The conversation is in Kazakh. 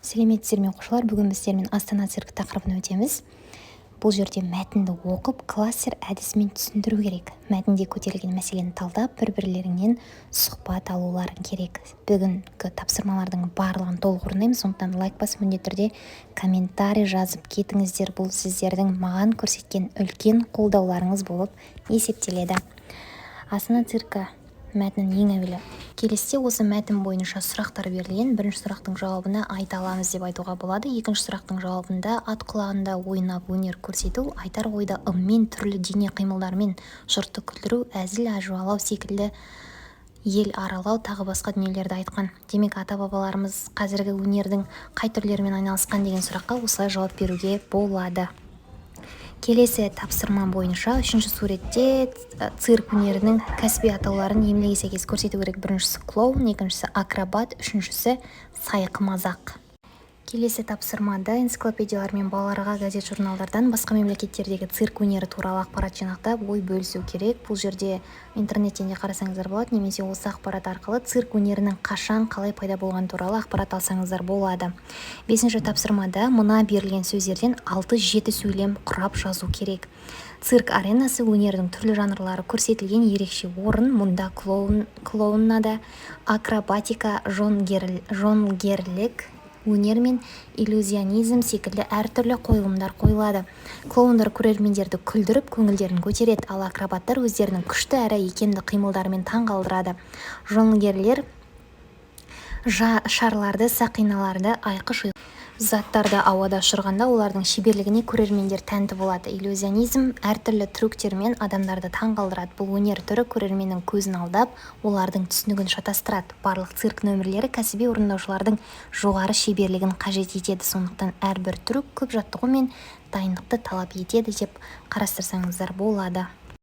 Сәлеметсіздер ме, оқушылар! Бүгін біз сіздермен «Астана циркі» тақырыбын өтеміз. Бұл жерде мәтінді оқып, кластер әдісімен түсіндіру керек. Мәтінде көтерілген мәселені талдап, бір бірлеріңнен сұхбат алуларың керек. Бүгінгі тапсырмалардың барлығын толық орындаймыз, сондықтан лайк басып, міндетті түрде комментарий жазып кетіңіздер. Бұл сіздердің маған көрсеткен үлкен қолдауларыңыз болып есептеледі. «Астана циркі» мәтінін ең әуелі. Келесіде осы мәтін бойынша сұрақтар берілген. Бірінші сұрақтың жауабына «айта аламыз» деп айтуға болады. Екінші сұрақтың жауабында ат құлағында ойнап өнер көрсету, айтар ойды ыммен, түрлі дене қимылдарымен жұртты күлдіру, әзіл әжуалау секілді, ел аралау, тағы басқа дүниелерді айтқан. Демек, ата-бабаларымыз қазіргі өнердің қай түрлерімен айналысқан деген сұраққа осылай жауап беруге болады. Келесі тапсырма бойынша үшінші суретте цирк өнерінің кәсіби атауларын емлеге сәйкес көрсету керек. Біріншісі – клоун, екіншісі – акробат, үшіншісі – сайқымазақ. Келесі тапсырмада энциклопедиялар мен балаларға газет журналдардан басқа мемлекеттердегі цирк өнері туралы ақпарат жинақтап, ой бөлісу керек. Бұл жерде интернеттен де қарасаңыздар болады немесе осы ақпарат арқылы цирк өнерінің қашан, қалай пайда болғаны туралы ақпарат алсаңыздар болады. Бесінші тапсырмада мына берілген сөздерден алты-жеті сөйлем құрап жазу керек. Цирк аренасы – өнердің түрлі жанрлары көрсетілген ерекше орын. Мұнда клоун, клоунада, акробатика, жонглерлік өнер мен иллюзионизм секілді әртүрлі қойылымдар қойылады. Клоундар көрермендерді күлдіріп, көңілдерін көтереді, ал акробаттар өздерінің күшті әрі икемді қимылдарымен таң қалдырады. Жонглерлер шарларды, сақиналарды, айқыш заттарды ауада ұшырғанда, олардың шеберлігіне көрермендер тәнті болады. Иллюзионизм әртүрлі трюктермен адамдарды таң қалдырады. Бұл өнер түрі көрерменнің көзін алдап, олардың түсінігін шатастырады. Барлық цирк нөмірлері кәсіби орындаушылардың жоғары шеберлігін қажет етеді, сондықтан әрбір трюк көп жаттығу мен дайындықты талап етеді деп қарастырсаңыздар болады.